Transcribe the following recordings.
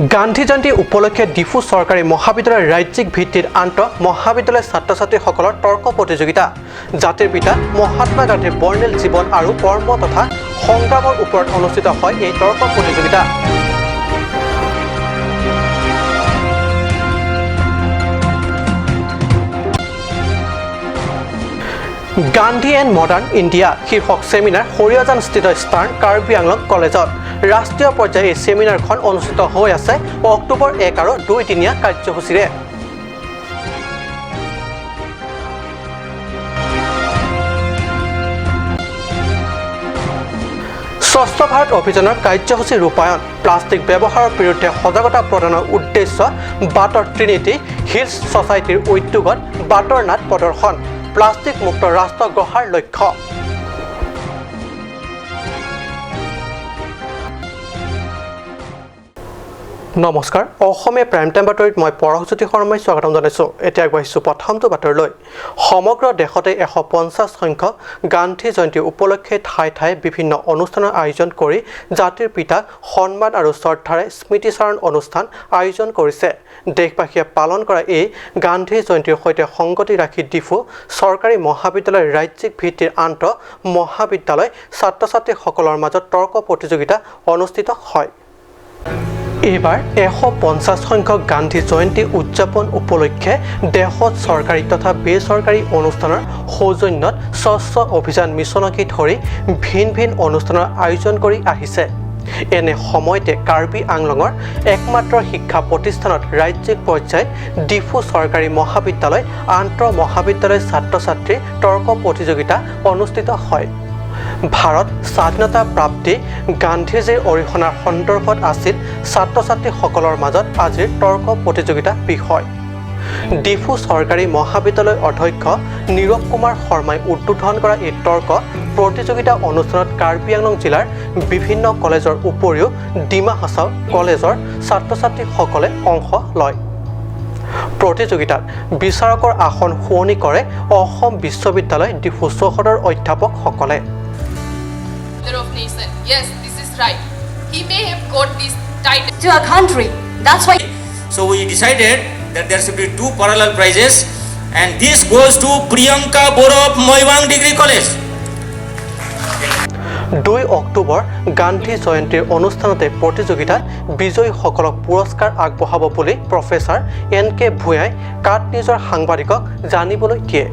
গান্ধী জয়ন্তী উপলক্ষে ডিফু চৰকাৰী মহাবিদ্যালয়ৰ ৰাজ্যিক ভিত্তিত আন্তঃ মহাবিদ্যালয় ছাত্ৰ ছাত্ৰীসকলৰ তৰ্ক প্ৰতিযোগিতা। জাতিৰ পিতা মহাত্মা গান্ধীৰ বৰ্ণিল জীৱন আৰু কৰ্ম তথা সংগ্ৰামৰ ওপৰত অনুষ্ঠিত হয় এই তৰ্ক প্ৰতিযোগিতা। গান্ধী এণ্ড মডাৰ্ণ ইণ্ডিয়া শীৰ্ষক ছেমিনাৰ সৰিয়হজানস্থিত ইষ্টাৰ্ণ কাৰ্বি আংলং কলেজত। ৰাষ্ট্ৰীয় পৰ্যায়ৰ এই ছেমিনাৰখন অনুষ্ঠিত হৈ আছে অক্টোবৰ 1 আৰু 2 দিনীয়া কাৰ্যসূচীৰে। স্বচ্ছ ভাৰত অভিযানৰ কাৰ্যসূচী ৰূপায়ণ, প্লাষ্টিক ব্যৱহাৰৰ বিৰুদ্ধে সজাগতা প্ৰদানৰ উদ্দেশ্য বাটৰ ট্ৰিনিটি হিলছ ছ'চাইটিৰ উদ্যোগত বাটৰ নাট প্ৰদৰ্শন। প্লাষ্টিক মুক্ত ৰাষ্ট্ৰ গঢ়াৰ লক্ষ্য। নমস্কাৰ, অসমীয়া প্ৰাইম টাইম বাতৰিত মই পৰশজ্যোতি শৰ্মাই স্বাগতম জনাইছোঁ। এতিয়া আগবাঢ়িছোঁ প্ৰথমটো বাতৰিলৈ। সমগ্ৰ দেশতে 150 সংখ্যক গান্ধী জয়ন্তী উপলক্ষে ঠাই ঠাই বিভিন্ন অনুষ্ঠানৰ আয়োজন কৰি জাতিৰ পিতাক সন্মান আৰু শ্ৰদ্ধাৰে স্মৃতিচাৰণ অনুষ্ঠান আয়োজন কৰিছে। দেশবাসীয়ে পালন কৰা এই গান্ধী জয়ন্তীৰ সৈতে সংগতি ৰাখি ডিফু চৰকাৰী মহাবিদ্যালয়ৰ ৰাজ্যিক ভিত্তিৰ আন্তঃ মহাবিদ্যালয় ছাত্ৰ ছাত্ৰীসকলৰ মাজত তৰ্ক প্ৰতিযোগিতা অনুষ্ঠিত হয়। এইবাৰ 150 সংখ্যক গান্ধী জয়ন্তী উদযাপন উপলক্ষে দেশত চৰকাৰী তথা বেচৰকাৰী অনুষ্ঠানৰ সৌজন্যত স্বচ্ছ অভিযান মিছনকে ধৰি ভিন ভিন অনুষ্ঠানৰ আয়োজন কৰি আহিছে। এনে সময়তে কাৰ্বি আংলঙৰ একমাত্ৰ শিক্ষা প্ৰতিষ্ঠানত ৰাজ্যিক পৰ্যায়ত ডিফু চৰকাৰী মহাবিদ্যালয় আন্তঃ মহাবিদ্যালয় ছাত্ৰ ছাত্ৰীৰ তৰ্ক প্ৰতিযোগিতা অনুষ্ঠিত হয়। ভাৰত স্বাধীনতা প্ৰাপ্তি গান্ধীজীৰ অৰিহণাৰ সন্দৰ্ভত আছিল ছাত্ৰ ছাত্ৰীসকলৰ মাজত আজিৰ তৰ্ক প্ৰতিযোগিতা বিষয়। ডিফু চৰকাৰী মহাবিদ্যালয়ৰ অধ্যক্ষ নীৰৱ কুমাৰ শৰ্মাই উদ্বোধন কৰা এই তৰ্ক প্ৰতিযোগিতা অনুষ্ঠানত কাৰ্বি আংলং জিলাৰ বিভিন্ন কলেজৰ উপৰিও ডিমা হাছাও কলেজৰ ছাত্ৰ ছাত্ৰীসকলে অংশ লয়। প্ৰতিযোগিতাত বিচাৰকৰ আসন শুৱনি কৰে অসম বিশ্ববিদ্যালয় ডিফু চৌহদৰ অধ্যাপকসকলে। Father of nation. Yes, this is right. He may have got this title. To our country. That's why So we decided that there should be two parallel prizes, and this goes to Priyanka Boro of Moibang Degree College. 2 October Gandhi জয়ন্তীৰ অনুষ্ঠানতে প্ৰতিযোগিতাত বিজয়ীসকলক পুৰস্কাৰ আগবঢ়াব বুলি professor N K ভূঞাই কাট নিউজৰ সাংবাদিকক জানিবলৈ দিয়ে।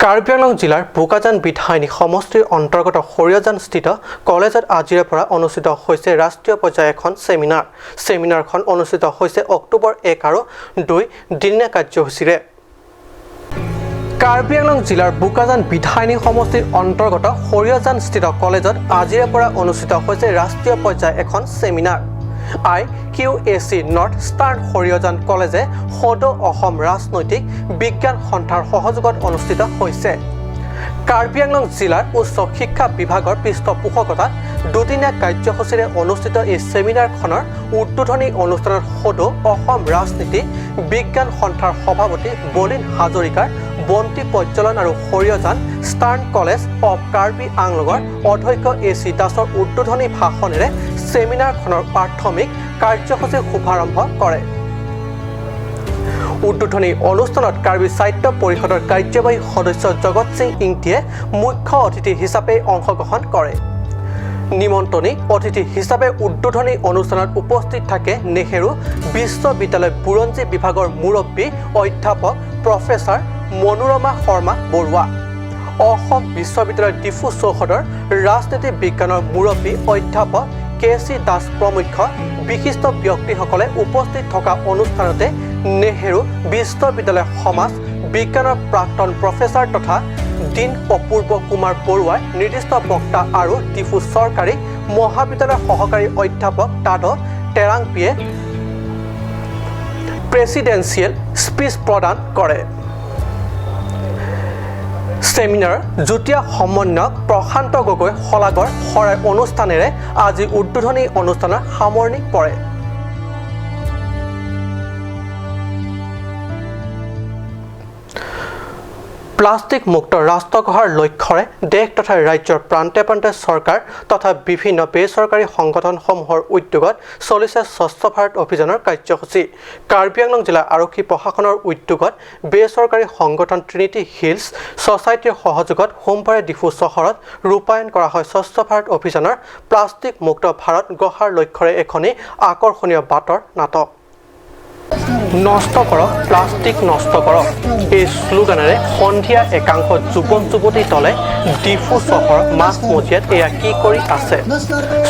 কাৰ্বি আংলং জিলাৰ বোকাজান বিধায়িনী সমষ্টিৰ অন্তৰ্গত সৰিয়হজানস্থিত কলেজত আজিৰে পৰা অনুষ্ঠিত হৈছে ৰাষ্ট্ৰীয় পৰ্যায়ৰ এখন ছেমিনাৰ। ছেমিনাৰখন অনুষ্ঠিত হৈছে অক্টোবৰ 1 আৰু 2 দিনীয়া কাৰ্যসূচীৰে। কাৰ্বি আংলং জিলাৰ বোকাজান বিধায়িনী সমষ্টিৰ অন্তৰ্গত সৰিয়হজানস্থিত কলেজত আজিৰে পৰা অনুষ্ঠিত হৈছে ৰাষ্ট্ৰীয় পৰ্যায়ৰ এখন seminar. IQAC north eastern Sariyajan কলেজে সদৌ অসম ৰাজনৈতিক বিজ্ঞান সন্থাৰ সহযোগত অনুষ্ঠিত হৈছে। কাৰ্বি আংলং জিলাৰ উচ্চ শিক্ষা বিভাগৰ পৃষ্ঠপোষকতাত দুদিনীয়া কাৰ্যসূচীৰে অনুষ্ঠিত এই ছেমিনাৰখনৰ উদ্বোধনী অনুষ্ঠানত সদৌ অসম ৰাজনীতি বিজ্ঞান সন্থাৰ সভাপতি বলিন হাজৰিকাৰ বন্তি প্ৰজ্বলন আৰু সৰিয়হজান ইষ্টাৰ্ণ কলেজ অৱ কাৰ্বি আংলঙৰ অধ্যক্ষ এ চি দাসৰ উদ্বোধনী ভাষণেৰে ছেমিনাৰখনৰ প্ৰাথমিক কাৰ্যসূচীৰ শুভাৰম্ভ কৰে। উদ্বোধনী অনুষ্ঠানত কাৰ্বি সাহিত্য পৰিষদৰ কাৰ্যবাহী সদস্য জগত সিং ইংতিয়ে মুখ্য অতিথি হিচাপে অংশগ্ৰহণ কৰে। নিমন্ত্ৰণী অতিথি হিচাপে উদ্বোধনী অনুষ্ঠানত উপস্থিত থাকে নেহেৰু বিশ্ববিদ্যালয় বুৰঞ্জী বিভাগৰ মুৰব্বী অধ্যাপক প্ৰফেচাৰ মনোৰমা শৰ্মা বৰুৱা, অসম বিশ্ববিদ্যালয় ডিফু চৌহদৰ ৰাজনীতি বিজ্ঞানৰ মুৰব্বী অধ্যাপক কে চি দাস প্ৰমুখ্য বিশিষ্ট ব্যক্তিসকলে উপস্থিত থকা অনুষ্ঠানতে নেহেৰু বিশ্ববিদ্যালয় সমাজ বিজ্ঞানৰ প্ৰাক্তন প্ৰফেচাৰ তথা ডীন অপূৰ্ব কুমাৰ বৰুৱাই নিৰ্দিষ্ট বক্তা আৰু ডিফু চৰকাৰী মহাবিদ্যালয়ৰ সহকাৰী অধ্যাপক টাড টেৰাংপিয়ে প্ৰেচিডেঞ্চিয়েল স্পীচ প্ৰদান কৰে। ছেমিনাৰৰ যুটীয়া সমন্বয়ক প্ৰশান্ত গগৈ শলাগৰ শৰাই অনুষ্ঠানেৰে আজি উদ্বোধনী অনুষ্ঠানৰ সামৰণি পৰে। প্লাষ্টিক মুক্ত ৰাষ্ট্ৰ গঢ়াৰ লক্ষ্যৰে দেশ তথা ৰাজ্যৰ প্ৰান্তে প্ৰান্তে চৰকাৰ তথা বিভিন্ন বেচৰকাৰী সংগঠনসমূহৰ উদ্যোগত চলিছে স্বচ্ছ ভাৰত অভিযানৰ কাৰ্যসূচী। কাৰ্বি আংলং জিলা আৰক্ষী প্ৰশাসনৰ উদ্যোগত বেচৰকাৰী সংগঠন ট্ৰিনিটি হিলছ ছ'চাইটিৰ সহযোগত সোমবাৰে ডিফু চহৰত ৰূপায়ণ কৰা হয় স্বচ্ছ ভাৰত অভিযানৰ প্লাষ্টিক মুক্ত ভাৰত গঢ়াৰ লক্ষ্যৰে এখনি আকৰ্ষণীয় বাটৰ নাটক। নষ্ট কৰক প্লাষ্টিক, নষ্ট কৰক, এই শ্লোগানেৰে সন্ধিয়া একাংশ যুৱক যুৱতী দলে ডিফু চহৰৰ মাজ মজিয়াত এয়া কি কৰি আছে?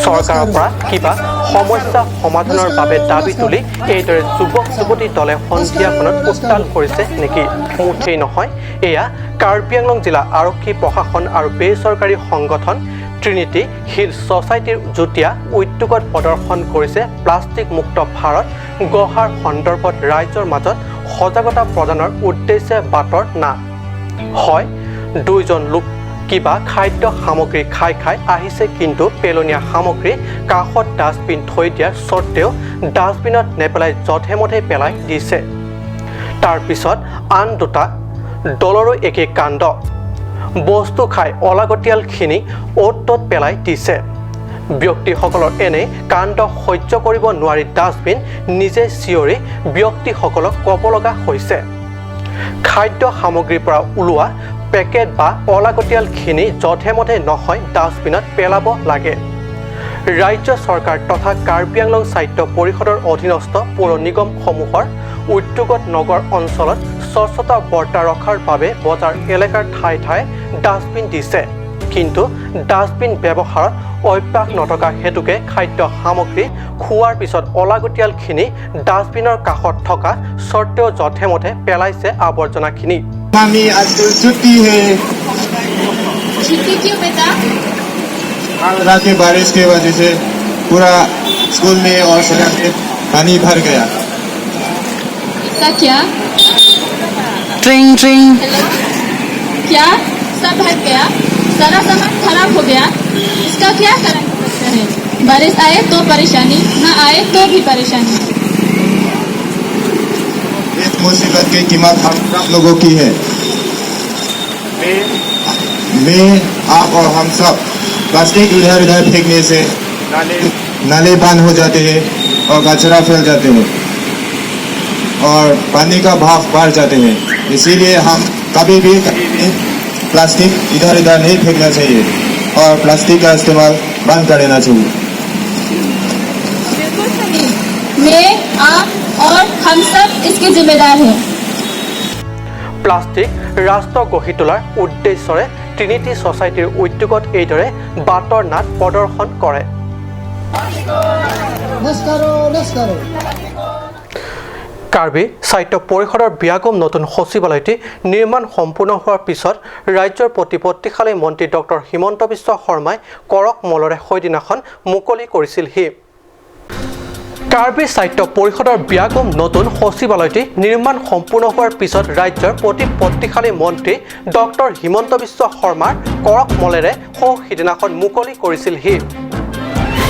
চৰকাৰৰ পৰা কিবা সমস্যা সমাধানৰ বাবে দাবী তুলি এইদৰে যুৱক যুৱতী দলে সন্ধিয়াখনত উত্তাল কৰিছে নেকি? মুঠেই নহয়, এয়া কাৰ্বি আংলং জিলা আৰক্ষী প্ৰশাসন আৰু বেচৰকাৰী সংগঠন ট্ৰিনিটি হিল ছ'চাইটিৰ যুটীয়া উদ্যোগত প্ৰদৰ্শন কৰিছে প্লাষ্টিক মুক্ত ভাৰত গঢ়াৰ সন্দৰ্ভত ৰাইজৰ মাজত সজাগতা প্ৰদানৰ উদ্দেশ্যে বাটৰ নাট। হয়, দুইজন লোক কিবা খাদ্য সামগ্ৰী খাই খাই আহিছে, কিন্তু পেলনীয়া সামগ্ৰী কাষত ডাষ্টবিন থৈ দিয়াৰ স্বত্তেও ডাষ্টবিনত নেপেলাই যধে মধে পেলাই দিছে। তাৰপিছত আন দুটা দলৰো একে কাণ্ড, বস্তু খাই অলাগতিয়ালখিনি অ'ত ত'ত পেলাই দিছে। ব্যক্তিসকলৰ এনে কাণ্ড সহ্য কৰিব নোৱাৰি ডাষ্টবিন নিজে চিঞৰি ব্যক্তিসকলক ক'ব লগা হৈছে। খাদ্য সামগ্ৰীৰ পৰা ওলোৱা পেকেট বা অলাগতিয়ালখিনি যধে মধে নহয়, ডাষ্টবিনত পেলাব লাগে। ৰাজ্য চৰকাৰ তথা কাৰ্বি আংলং স্বায়ত্ত পৰিষদৰ অধীনস্থ পৌৰ নিগমসমূহৰ উদ্যোগত নগৰ অঞ্চলত স্বচ্ছতা বৰ্তাই ৰখাৰ বাবে বজাৰ এলেকাৰ ঠায়ে ঠায়ে ডাষ্টবিন দিছে, কিন্তু ডাষ্টবিন ব্যৱহাৰত অভ্যাস নথকা হেতুকে খাদ্য সামগ্ৰী খোৱাৰ পিছত অলাগতিয়ালখিনি ডাষ্টবিনৰ কাষত থকা স্বত্তেও যধে মধে পেলাইছে আৱৰ্জনাখিনি। मामी, आज तो छुट्टी है। छुट्टी क्यों बेटा? कल रात की बारिश की वजह से पूरा स्कूल में और सड़क में पानी भर गया। ऐसा क्या? ट्रिंग ट्रिंग। हेलो, क्या सब भर गया? सारा सामान खराब हो गया। इसका क्या करें सकते हैं? बारिश आए तो परेशानी, न आए तो भी परेशानी। इस मुसीबत की कीमत हम सब लोगों की है। मैं, आप और हम सब। प्लास्टिक इधर उधर फेंकने से नाले नाले बंद हो जाते हैं और कचरा फैल जाते हैं और पानी का बहाव बढ़ जाते हैं। इसीलिए हम कभी भी कभी भी प्लास्टिक इधर उधर नहीं फेंकना चाहिए और प्लास्टिक का इस्तेमाल बंद कर देना चाहिए। बिल्कुल सही। मैं, आप और हम सब इसके जिम्मेदार हैं। প্লাষ্টিক ৰাষ্ট্ৰ গঢ়ি তোলাৰ উদ্দেশ্যৰে ট্ৰিনিটি ছ'চাইটিৰ উদ্যোগত এইদৰে বাটৰ নাট প্ৰদৰ্শন কৰে। নমস্কাৰো, নমস্কাৰো। কাৰ্বি স্বায়ত্ত পৰিষদৰ বিয়াগোম নতুন সচিবালয়টি নিৰ্মাণ সম্পূৰ্ণ হোৱাৰ পিছত ৰাজ্যৰ প্ৰতিপত্তিশালী মন্ত্ৰী ডক্টৰ হিমন্ত বিশ্ব শৰ্মাই কৰকমলৰে সেইদিনাখন মুকলি কৰিছিলহি। কাৰ্বি স্বায়ত্ত পৰিষদৰ বিয়াগোম নতুন সচিবালয়টি নিৰ্মাণ সম্পূৰ্ণ হোৱাৰ পিছত ৰাজ্যৰ প্ৰতিপত্তিশালী মন্ত্ৰী ডক্টৰ হিমন্ত বিশ্ব শৰ্মাৰ কৰকমলেৰে সৌ সিদিনাখন মুকলি কৰিছিলহি।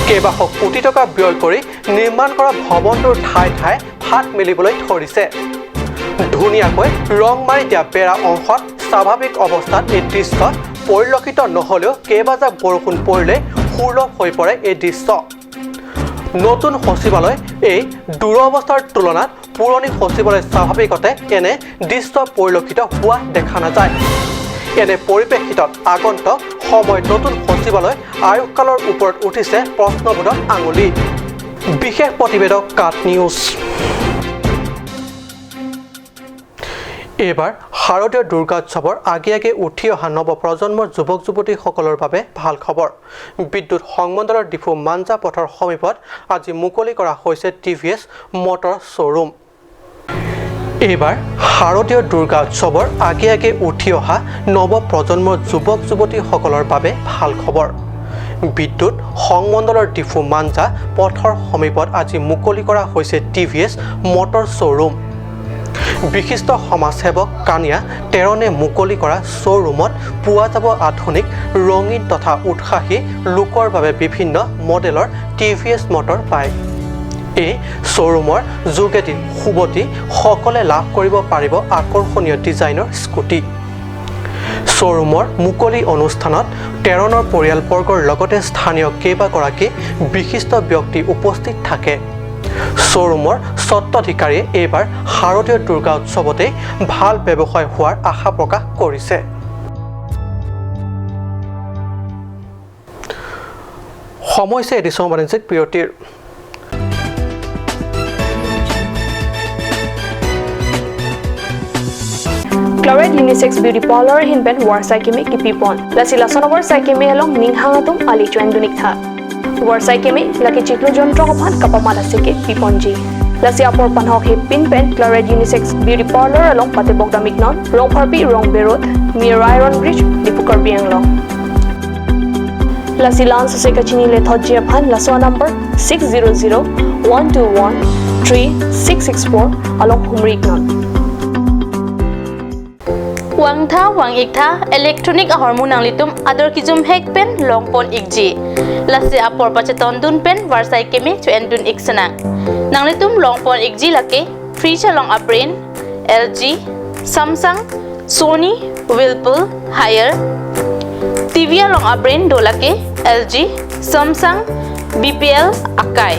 কেইবাশ কোটি টকা ব্যয় কৰি নিৰ্মাণ কৰা ভৱনটোৰ ঠায়ে ঠায়ে ফাট মেলিবলৈ ধৰিছে। ধুনীয়াকৈ ৰং মাৰি দিয়া বেৰা অংশত স্বাভাৱিক অৱস্থাত এই দৃশ্য পৰিলক্ষিত নহ'লেও কেইবাজাক বৰষুণ পৰিলে সুলভ হৈ পৰে এই দৃশ্য। নতুন সচিবালয় এই দুৰৱস্থাৰ তুলনাত পুৰণি সচিবালয় স্বাভাৱিকতে এনে দৃশ্য পৰিলক্ষিত হোৱা দেখা নাযায়। এনে পৰিপ্ৰেক্ষিতত আগন্তুক সময়ত নতুন সচিবালয় আয়ুসকালৰ ওপৰত উঠিছে প্ৰশ্নবোধক আঙুলি। বিশেষ প্ৰতিবেদক, কাট নিউজ। এইবাৰ শাৰদীয় দুৰ্গা উৎসৱৰ আগে আগে উঠি অহা নৱপ্ৰজন্মৰ যুৱক যুৱতীসকলৰ বাবে ভাল খবৰ। বিদ্যুৎ সংমণ্ডলৰ ডিফু মাঞ্জা পথৰ সমীপত আজি মুকলি কৰা হৈছে টিভিএছ মটৰ শ্ব'ৰুম। এইবাৰ শাৰদীয় দুৰ্গা উৎসৱৰ আগে আগে উঠি অহা নৱপ্ৰজন্মৰ যুৱক যুৱতীসকলৰ বাবে ভাল খবৰ। বিদ্যুৎ সংমণ্ডলৰ ডিফু মাঞ্জা পথৰ সমীপত আজি মুকলি কৰা হৈছে টিভিএছ মটৰ শ্ব'ৰুম। বিশিষ্ট সমাজসেৱক কানিয়া টেৰণে মুকলি কৰা শ্ব'ৰুমত পোৱা যাব আধুনিক, ৰঙীন তথা উৎসাহী লোকৰ বাবে বিভিন্ন মডেলৰ টিভিএছ মটৰ বাইক। এই শ্ব'ৰুমৰ যোগেদি সুৱতী সকলে লাভ কৰিব পাৰিব আকৰ্ষণীয় ডিজাইনৰ স্কুটি। শ্ব'ৰুমৰ মুকলি অনুষ্ঠানত টেৰণৰ পৰিয়ালবৰ্গৰ লগতে স্থানীয় কেইবাগৰাকী বিশিষ্ট ব্যক্তি উপস্থিত থাকে। শ্ব'ৰুমৰ স্বত্বাধিকাৰীয়ে এইবাৰ শাৰদীয় দুৰ্গা উৎসৱতেই ভাল ব্যৱসায় হোৱাৰ আশা প্ৰকাশ কৰিছে। সময় হৈছে এডিচন বাণিজ্যিক বিৰতিৰ। Chloride Unisex Beauty Parlor hinben war saikeme kipipon. Lasi lasonowar saikeme along ninghangatum ali chuen dunik tha. War saikeme laki chiklo jontro phan kapamala seke piponji. Lasi apor panhok he pinpen Chloride Unisex Beauty Parlor along patebok damiknon rong pharpi rong berot near Iron Bridge Dipukar Bianglong. Lasi lan sose kachini le thojia phan laswa number 600 121 3664 along humriknon. Wangtha wang ikta electronic hormone anglitum ador kijum hek pen long pon ikji lase apor pacheton dun pen varsai kemi chu endun iksana nanglitum long pon ikji lake fridge along abrain LG Samsung Sony Whirlpool Haier TV along abrain dolake LG Samsung BPL Akai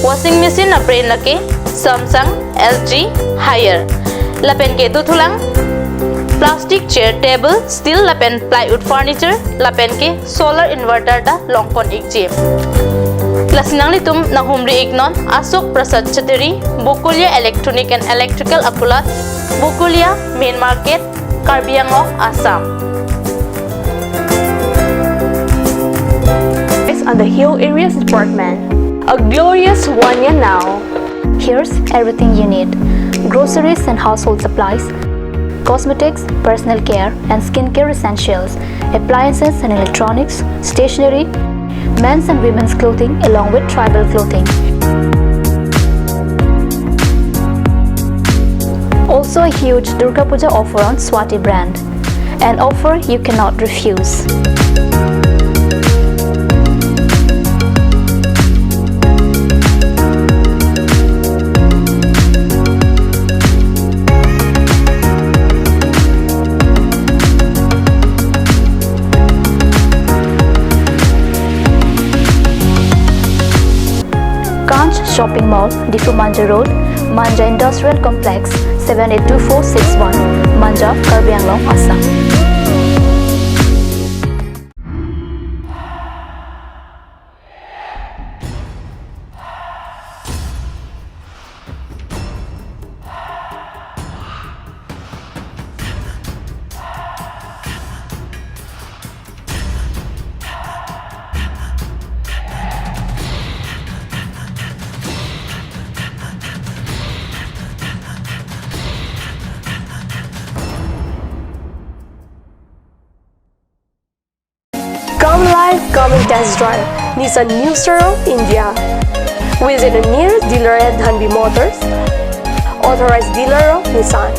washing machine abrain lake Samsung LG Haier lapen ke tuthulang plastic chair table steel lapen plywood furniture lapen ke solar inverter da longpon ikji lasinangli tum nahumri ignon Ashok Prasad Chateri Bokulia Electronic and Electrical Apulat Bokulia Main Market Karbi Anglong Assam. It's on the Hill Areas Department. A glorious 1 year now. Here's everything you need: groceries and household supplies, cosmetics, personal care and skincare essentials, appliances and electronics, stationery, men's and women's clothing along with tribal clothing. Also a huge Durga Puja offer on Swati brand, an offer you cannot refuse. Shopping Mall, Diphu Manja Road, Manja Industrial Complex, 782461, Manja, Karbi Anglong, Assam. Come live, come and test drive Nissan New Star of India. Visit the nearest dealer at Dhanbi Motors, authorized dealer of Nissan,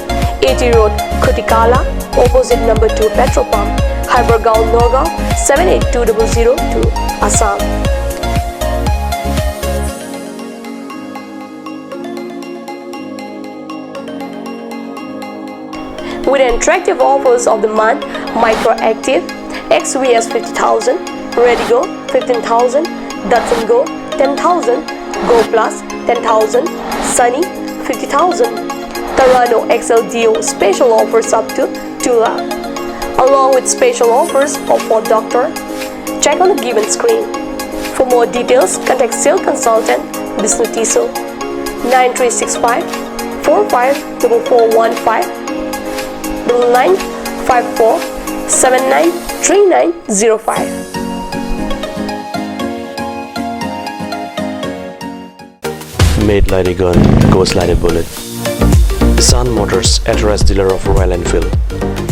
AT Road, Khutikala, opposite number 2 petrol pump, Hypergaon, Nagaon, 782002, Assam. With attractive offers of the month, Micro Active, XVS 50,000, Redigo 15,000, Datsun Go 10,000, Go Plus 10,000, Sunny 50,000, Terrano XLDO special offers up to 2 lakh, along with special offers of Ford Doctor. Check on the given screen. For more details, contact sales consultant Bishnu Tiso 9365 454415 9954 793905. Made like a gun, goes like a bullet. Nissan Motors, authorized dealer of Royal Enfield,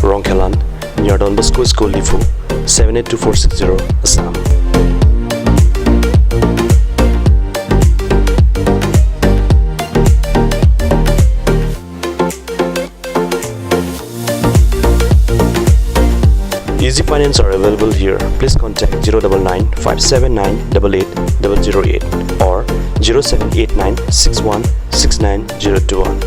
Rongkhelan, near Don Bosco School, Diphu, 782460, Assam. Easy finance are available here. Please contact 099 579 88 008 or 0789 61 69021.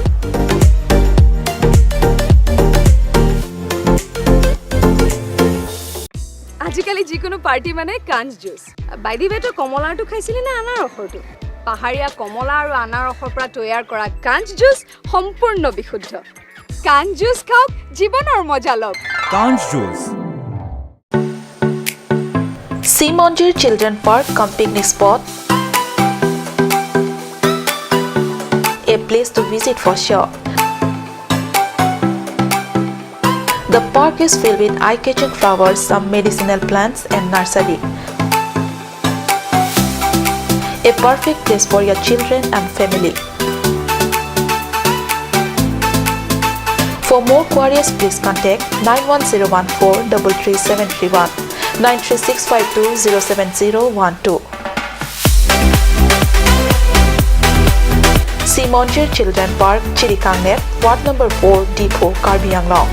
আজিকালি যিকোনো party মানে কাঞ্চ juice. By the ৱে, তই কমলাৰটো খাইছিলি নে আনাৰসৰটো? পাহাৰীয়া কমলা আৰু আনাৰসৰ পৰা তৈয়াৰ কৰা কাঞ্চ জুচ সম্পূৰ্ণ বিশুদ্ধ। কাঞ্চ জুচ খাওক, জীৱনৰ মজা লওক। Kanch juice. Simonjir Children Park cum picnic spot, a place to visit for sure. The park is filled with eye-catching flowers, some medicinal plants and nursery. A perfect place for your children and family. For more queries, please contact 91014 33731, 93652 07012. Simonjir Children Park, Chirikangnep, Ward Number 4, Depot, Karbi Anglong.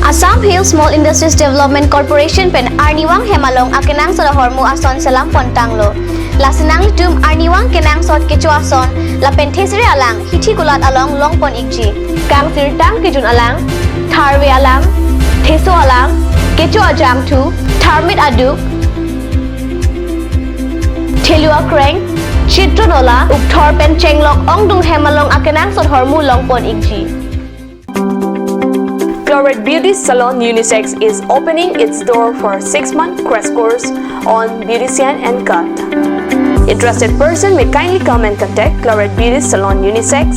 Assam Hill Small Industries Development Corporation pen Arniwang Hemalong akenang sod hormu ason salam pontanglo. Lasinang litum Arniwang kenang sod kecho ason la pen thesre alang hithi kulat along long pon ikji. Kang sir tang kijun alang, tharwe alang, theso alang, kecho ajam thu, tharmit aduk, thelua kreng, chitronola ukthor pen chenglok ongdung hemalong akenang sod hormu long pon ikji. Floret Beauty Salon Unisex is opening its door for a 6-month crash course on beautician and cut. Interested person may kindly come and contact Floret Beauty Salon Unisex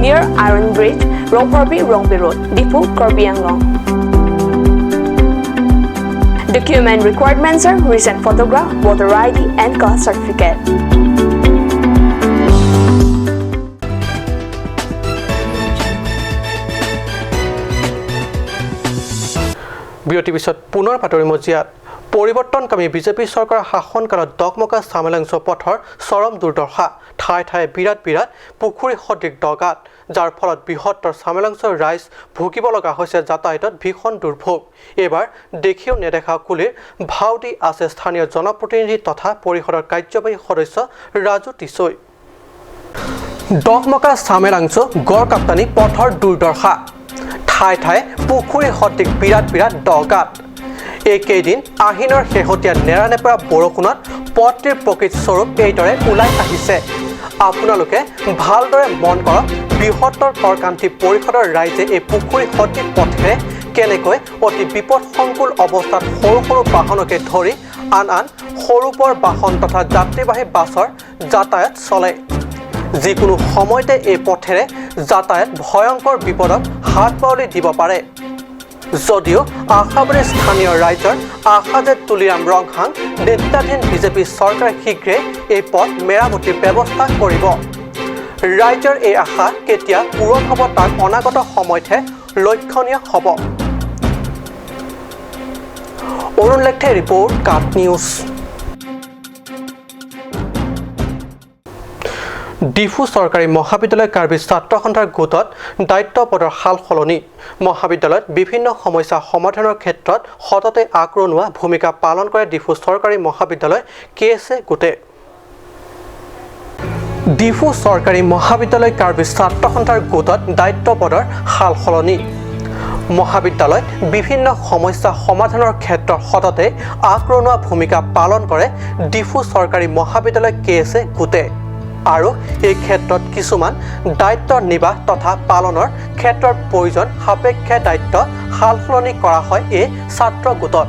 near Iron Bridge, Rongporbi, Rongbi Road, Diphu, Karbi Anglong. Document requirements are recent photograph, voter ID and caste certificate. বিৰতিৰ পিছত পুনৰ বাতৰি মজিয়াত। পৰিৱৰ্তনকামী BJP চৰকাৰৰ শাসনকালত দকমকা চামেলাংছ পথৰ চৰম দুৰ্দশা। ঠায়ে ঠায়ে বিৰাট বিৰাট পুখুৰী সদৃশ দগাত, যাৰ ফলত বৃহত্তৰ চামেলাংছৰ ৰাইজ ভুগিব লগা হৈছে যাতায়াতত ভীষণ দুৰ্ভোগ। এইবাৰ দেখিও নেদেখা কুলিৰ ভাও দি আছে স্থানীয় জনপ্ৰতিনিধি তথা পৰিষদৰ কাৰ্যবাহী সদস্য ৰাজু টিছৈ। দকমকা চামেলাংছ গড়কাপ্তানি পথৰ দুৰ্দশা, ঠায়ে ঠায়ে পুখুৰী সদৃশ বিৰাট বিৰাট দগাত। এইকেইদিন আহিনৰ শেহতীয়া নেৰানেপেৰা বৰষুণত পথটিৰ প্ৰকৃত স্বৰূপ এইদৰে ওলাই আহিছে। আপোনালোকে ভালদৰে মন কৰক, বৃহত্তৰ কৰকান্তি পৰিষদৰ ৰাইজে এই পুখুৰী সদৃশ পথেৰে কেনেকৈ অতি বিপদসংকুল অৱস্থাত সৰু সৰু বাহনকে ধৰি আন আন সৰু বৰ বাহন তথা যাত্ৰীবাহী বাছৰ যাতায়াত চলে। যিকোনো সময়তে এই পথেৰে যাতায়াত ভয়ংকৰ বিপদত হাত বাউলি দিব পাৰে। যদিও আশাবাদী স্থানীয় ৰাইজৰ আশা যে তুলিৰাম ৰংহাং নেতৃত্বাধীন বিজেপি চৰকাৰে শীঘ্ৰে এই পথ মেৰামতিৰ ব্যৱস্থা কৰিব। ৰাইজৰ এই আশা কেতিয়া পূৰণ হ'ব তাক অনাগত সময়তহে লক্ষণীয় হ'ব। অৰুণ লেখথে ৰিপৰ্ট, কাট নিউজ। ডিফু চৰকাৰী মহাবিদ্যালয় কাৰ্বি ছাত্ৰ সন্থাৰ গোটত দায়িত্ব পদৰ সাল সলনি। মহাবিদ্যালয়ত বিভিন্ন সমস্যা সমাধানৰ ক্ষেত্ৰত সততে আগৰণুৱা ভূমিকা পালন কৰে ডিফু চৰকাৰী মহাবিদ্যালয় কে এছ এ গোটে। ডিফু চৰকাৰী মহাবিদ্যালয় কাৰ্বি ছাত্ৰ সন্থাৰ গোটত দায়িত্ব পদৰ সাল সলনি। মহাবিদ্যালয়ত বিভিন্ন সমস্যা সমাধানৰ ক্ষেত্ৰত সততে আগৰণুৱা ভূমিকা পালন কৰে ডিফু চৰকাৰী মহাবিদ্যালয় কে এছ এ গোটে। আৰু এই ক্ষেত্ৰত কিছুমান দায়িত্ব নিৰ্বাহ তথা পালনৰ ক্ষেত্ৰত প্ৰয়োজন সাপেক্ষে দায়িত্ব সালসলনি কৰা হয় এই ছাত্ৰ গোটত।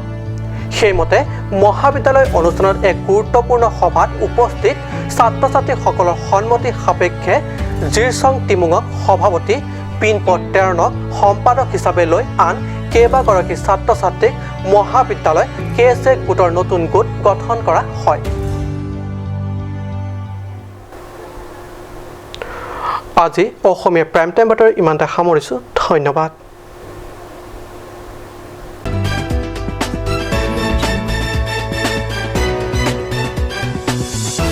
সেইমতে মহাবিদ্যালয় অনুষ্ঠানত এক গুৰুত্বপূৰ্ণ সভাত উপস্থিত ছাত্ৰ ছাত্ৰীসকলৰ সন্মতি সাপেক্ষে জিৰচং টিমুঙক সভাপতি, পিনপদ টেৰণক সম্পাদক হিচাপে লৈ আন কেইবাগৰাকী ছাত্ৰ ছাত্ৰীক মহাবিদ্যালয় কে এছ এ গোটৰ নতুন গোট গঠন কৰা হয়। আজি অসমীয়া প্ৰাইম টাইম বাতৰি ইমানতে সামৰিছোঁ। ধন্যবাদ।